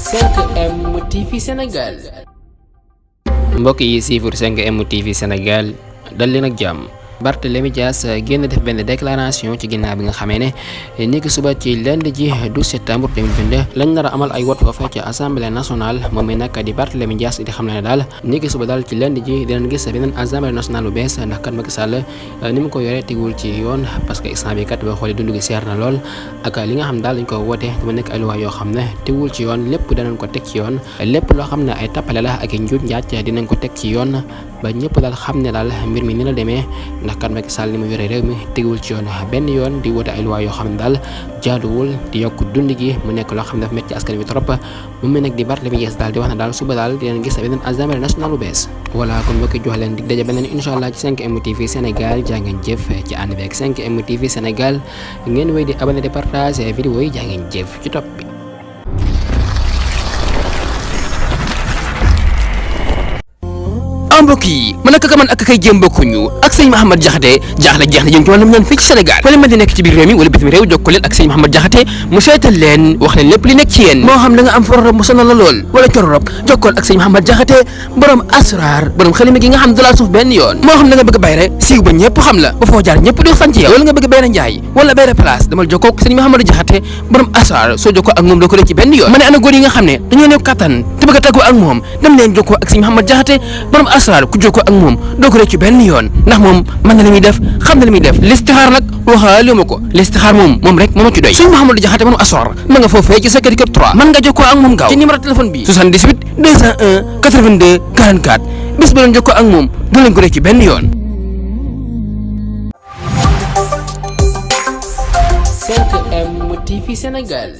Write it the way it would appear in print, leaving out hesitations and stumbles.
5M TV Sénégal. mbokk yi siifur 5M TV Sénégal dal leen ak jàmm. Barthélémy Dias génn def benn déclaration ci ginnaaw bi nga xamee ne ni ki suba ci lundi ji 12 septembre 2022 lañ nar a amal ay wote foofee ci assemblée nationale moom mi nag di Barthélémy Dias di xam ne daal ni ki suba daal ci lundi ji dinañ gis beneen assemblée nationale bu bees ndax kat Macky Sall ni mu ko yoree tegul ci yoon parce que instant bi kat boo xoolee dund gi seer na lool ak li nga xam daal dañ ko woote dama nekk ay loi yoo xam ne tegul ci yoon lépp danañ ko teg ci yoon lépp loo xam ne ay tappale la ak njuuj njaaj dinañ ko teg ci yoon ba ñëpp daal xam ne daal mbir mi ni la demee ndax kat Macky Sall ni mu yore réew mi teguwul ci yoon benn yoon di wote ay loi yoo xam ne daal jaaduwul di yokk dund gi mu nekk loo xam ne dafa métti askan wi trop mu mel nag di Barthélémy Dias daal di wax ne daal suba daal dinañ gis beneen assemblée nationale bu bees voilà kon mbokki jox leen dig daje beneen incha allah ci 5M TV Sénégal jaa ngeen jëf ci ànd beeg 5M TV Sénégal ngeen wéy di abonné di partager vidéo yi jaa ngeen jëf ci topp bi. mbokk yi man ak man ak kay jéem bokkuñu ak sëñ Mouhamed Diakhaté jaaxle jeex na jëm ci wàllum ñaan fii ci Sénégal wala man di nekk ci biir réew mi wala bitim réew jokkoo leen ak sëñ Mouhamed Diakhaté mu seetal leen wax leen lépp li nekk ci yéen moo xam da nga am fororop mu sonal la lool wala cororop jokkool ak sëñ Mouhamed Diakhaté borom asrar borom xalima gi nga xam dalaa suuf benn yoon moo xam da nga bëgg bayre siiw ba ñëpp xam la ba foo jaar ñëpp di sant yow wala nga bëgg bayre njaay wala bayre place damal jokkoo ak sëñ Mouhamed Diakhaté borom asrar soo jokkoo ak moom doo ko ci benn yoon ma ne ana góor yi nga xam ne dañoo néew kattan te bëgg a tàggoo ak moom dem leen jokkoo ak sëñ Mouhamed Diakhaté borom asrar ku jokkoo ak moom doo ko rëcc benn yoon ndax moom mën na li muy def xam na li muy def listixaar nag waxaale ma ko listixaar moom rek moo ma ci doy sëñ Mouhamed Diakhaté moom asrar ma nga foofee ci Sacré-Cœur 3 mën nga jokkoo ak moom gaaw ci numéro téléphone bi 78 201 82 44 bis ba leen jokkoo ak moom doo leen ko rëcc benn yoon. 5M TV Sénégal.